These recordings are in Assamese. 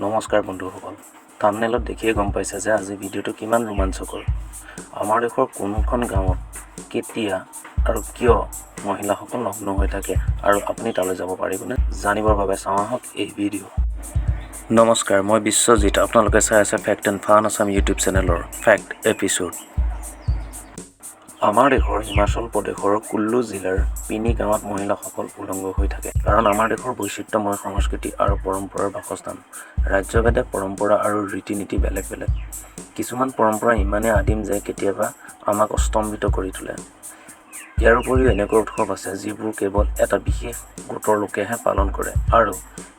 নমস্কাৰ বন্ধুসকল, থাম্বনেইলত দেখিয়ে গম পাইছে যে আজি ভিডিঅ'টো কিমান ৰোমাঞ্চকৰ। আমাৰ দেশৰ কোনখন গাঁৱত কেতিয়া আৰু কিয় মহিলাসকল নগ্ন হৈ থাকে আৰু আপুনি তালৈ যাব পাৰিবনে, জানিবৰ বাবে চাওঁ আহক এই ভিডিঅ'। নমস্কাৰ, মই বিশ্বজিৎ। আপোনালোকে চাই আছে fact and fun Assam YouTube চেনেলৰ ফেক্ট এপিছ'ড। আমাৰ দেশৰ হিমাচল প্ৰদেশৰ কুল্লু জিলাৰ পিনি গাঁৱত মহিলাসকল উলংগ হৈ থাকে। কাৰণ আমাৰ দেশৰ বৈচিত্ৰ্যময় সংস্কৃতি আৰু পৰম্পৰাৰ বাসস্থান। ৰাজ্যভেদে পৰম্পৰা আৰু ৰীতি নীতি বেলেগ বেলেগ। কিছুমান পৰম্পৰা ইমানেই আদিম যে কেতিয়াবা আমাক স্তম্ভিত কৰি তোলে। ইয়াৰ উপৰিও এনেকুৱা উৎসৱ আছে যিবোৰ কেৱল এটা বিশেষ গোটৰ লোকেহে পালন কৰে আৰু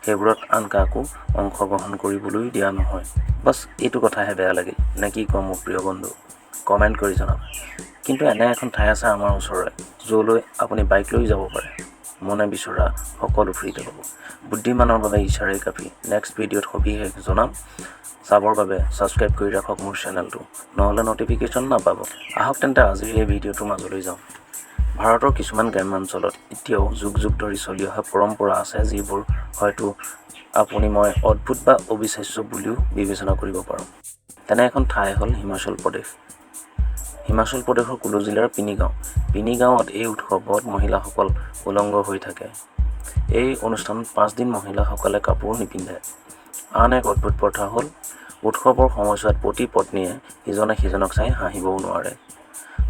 সেইবোৰত আন কাকো অংশগ্ৰহণ কৰিবলৈও দিয়া নহয়। বছ, এইটো কথাহে বেয়া লাগিল নে কি কওঁ মোৰ প্ৰিয় বন্ধু, কমেণ্ট কৰি জনাব। কিন্তু এনে এখন ঠাই আছে আমাৰ ওচৰৰে, য'লৈ আপুনি বাইক লৈ যাব পাৰে। মনে বিচৰা সকলো ফ্ৰীতে পাব। বুদ্ধিমানৰ বাবে ইচাৰেই কাফি। নেক্সট ভিডিঅ'ত সবিশেষ জনাম। চাবৰ বাবে ছাবস্ক্ৰাইব কৰি ৰাখক মোৰ চেনেলটো, নহ'লে ন'টিফিকেশ্যন নাপাব। আহক তেন্তে, আজিৰ এই ভিডিঅ'টোৰ মাজলৈ যাওঁ। ভাৰতৰ কিছুমান গ্ৰাম্যাঞ্চলত এতিয়াও যুগ যুগ ধৰি চলি অহা পৰম্পৰা আছে, যিবোৰ হয়তো আপুনি মই অদ্ভুত বা অবিশ্বাস্য বুলিও বিবেচনা কৰিব পাৰোঁ। তেনে এখন ঠাই হ'ল হিমাচল প্ৰদেশ। হিমাচল প্ৰদেশৰ কুলু জিলাৰ পিনি গাঁও। পিনি গাঁৱত এই উৎসৱত মহিলাসকল উলংগ হৈ থাকে। এই অনুষ্ঠানত 5 দিন মহিলাসকলে কাপোৰ নিপিন্ধে। আন এক অদ্ভুত প্ৰথা হ'ল, উৎসৱৰ সময়ছোৱাত পতি পত্নীয়ে ইজনে সিজনক চাই হাঁহিবও নোৱাৰে।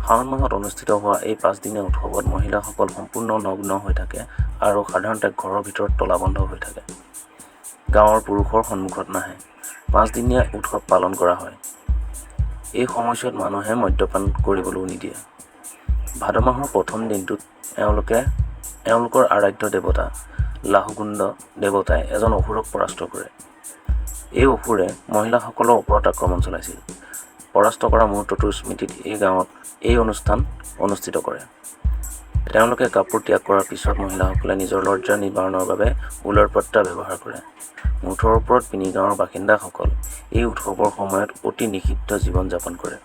শাওণ মাহত অনুষ্ঠিত হোৱা এই পাঁচদিনীয়া উৎসৱত মহিলাসকল সম্পূৰ্ণ নগ্ন হৈ থাকে আৰু সাধাৰণতে ঘৰৰ ভিতৰত তলাবন্ধ হৈ থাকে। গাঁৱৰ পুৰুষৰ সন্মুখত নাহে। পাঁচদিনীয়া উৎসৱ পালন কৰা হয়। এই সময়ছোৱাত মানুহে মদ্যপান কৰিবলৈও নিদিয়ে। ভাদ মাহৰ প্ৰথম দিনটোত এওঁলোকৰ আৰাধ্য দেৱতা লাহুগুণ্ড দেৱতাই এজন অসুৰক পৰাস্ত কৰে। এই অসুৰে মহিলাসকলৰ ওপৰত আক্ৰমণ চলাইছিল। পৰাস্ত কৰা মুহূৰ্তটোৰ স্মৃতিত এই গাঁৱত এই অনুষ্ঠান অনুষ্ঠিত কৰে। তেওঁলোকে কাপোৰ ত্যাগ কৰাৰ পিছত মহিলাসকলে নিজৰ লজ্জা নিবাৰণৰ বাবে ঊলৰ পট্টা ব্যৱহাৰ কৰে। মুঠৰ ওপৰত পিনি গাঁৱৰ বাসিন্দাসকল এই উৎসৱৰ সময়ত অতি নিষিদ্ধ জীৱন যাপন কৰে।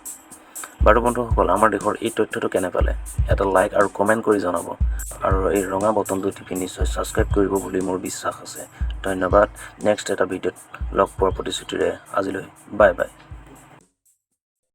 বাৰু বন্ধুসকল, আমাৰ দেশৰ এই তথ্যটো কেনে পালে, এটা লাইক আৰু কমেণ্ট কৰি জনাব আৰু এই ৰঙা বটনটো টিপি নিশ্চয় ছাবস্ক্ৰাইব কৰিব বুলি মোৰ বিশ্বাস আছে। ধন্যবাদ। নেক্সট এটা ভিডিঅ'ত লগ পোৱাৰ প্ৰতিশ্ৰুতিৰে আজিলৈ বাই বাই।